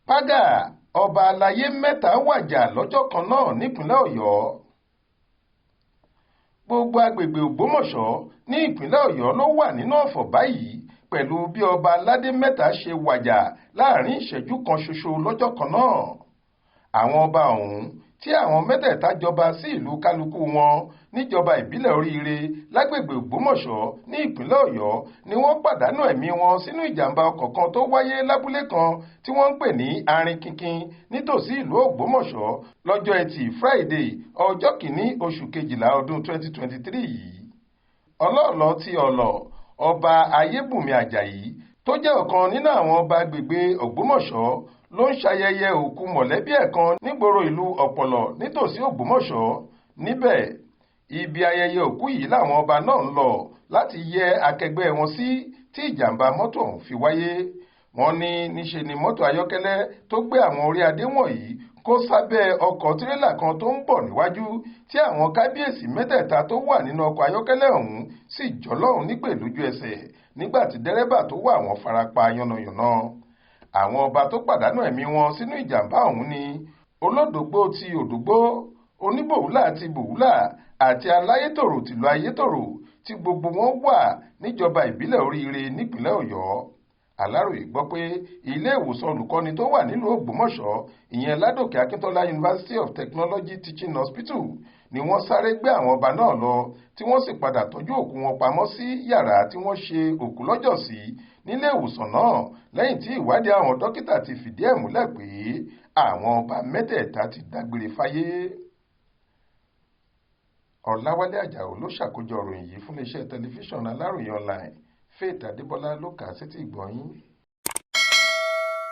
Págà ọba àlàyé mẹ́ta wájà lọ́jọ́ kan náà nípìnlẹ̀ Ọ̀yọ́. Gbogbo àgbègbè Ògbómọ̀ṣọ́ ní ìpínlẹ̀ Ọ̀yọ́ ló wà nínú ọ̀fọ̀ báyìí pẹ̀lú bí ọba aládé mẹ́ta ṣe wájà láàrin ìṣẹ́jú kan ṣoṣo lọ́jọ́ kan náà. Àwọn ọba ọ̀hún tí àwọn mẹ́tẹ̀ẹ̀ta jọba sí ìlú kálukú wọn níjọba ìbílẹ̀ Oríire lágbègbè Ògbómọ̀ṣọ́ ní ìpínlẹ̀ Ọ̀yọ́ ni wọ́n pàdánù ẹ̀mí wọn sínú ìjàmbá ọkọ̀ kan tó wáyé lábúlé kan tí wọ́n ń pè ní Arinkinkin nítòsí ìlú Ògbómọ̀ṣọ́ lọ́jọ́ Ẹtì Friday, ọjọ́ kìíní oṣù kejìlá ọdún 2023 yìí. Ọlọ́ọ̀lọ́ ti Ọ̀lọ̀, Ọba Ayébùnmi Àjàyí, tó jẹ́ ọ̀kan nínú àwọn ọba agbègbè Ògbómọ̀ṣọ́, ló ń ṣayẹyẹ òkú mọ̀lẹ́bí ẹ̀ kan nígboro ìlú Ọ̀pọ̀lọ̀ nítòsí Ògbómọ̀ṣọ́. Níbẹ̀, ibi ayẹyẹ òkú yìí làwọn ọba náà ń lọ láti yẹ akẹgbẹ́ wọn sí tí ìjàmbá mọ́tò ọ̀hún fi wáyé. Wọ́n ní níṣe ni mọ́tò ayọ́kẹ́lẹ́ tó gbé àwọn orí adé wọ̀nyí kó sábẹ́ ọkọ̀ tirẹ́là kan tó ń bọ̀ níwájú, tí àwọn kábíyèsí mẹ́tẹ̀ẹ̀ta tó wà nínú ọkọ̀ ayọ́kẹ́lẹ́ ọ̀hún sì jọlọ́run nípè lójú ẹsẹ̀ nígbà tí dẹ́rẹ́bà tó wà wọ́n farapa yánnayànna. Àwọn ọba tó pàdánù ẹ̀mí wọn sínú ìjàmbá ọ̀hún ni Olódògbó ti Òdògbó, Oníbòwúlà ti Bòwúlà àti Aláyétòrò tìlú Ayétòrò, tí gbogbo wọn wà níjọba ìbílẹ̀ Oríire nípìnlẹ̀ Ọ̀yọ́. Aláròyé gbọ́ pé ilé ìwòsàn olùkọ́ni tó wà nílùú Ògbómọ̀ṣọ́, ìyẹn Ládòkè Akíntọ́lá University of Technology Teaching Hospital, ni wọ́n sáré gbé àwọn ọba náà lọ, tí wọ́n sì padà tọ́jú òkú wọn pamọ́ sí yàrá tí wọ́n ṣe òkú lọ́jọ́ sí nílé ìwòsàn náà, lẹ́yìn tí ìwádìí àwọn dókítà ti fìdí ẹ̀ múlẹ̀ pé àwọn ọba mẹ́tẹ̀ẹ̀ta ti dágbére fáyé. Ọ̀làwálẹ̀ Àjàó ló ṣàkójọ ìròyìn yìí fún iléeṣẹ́ tẹlifíṣàn Aláròyé Online. Faith Adébọlá ló kà á sétí ìgbọ́ yín.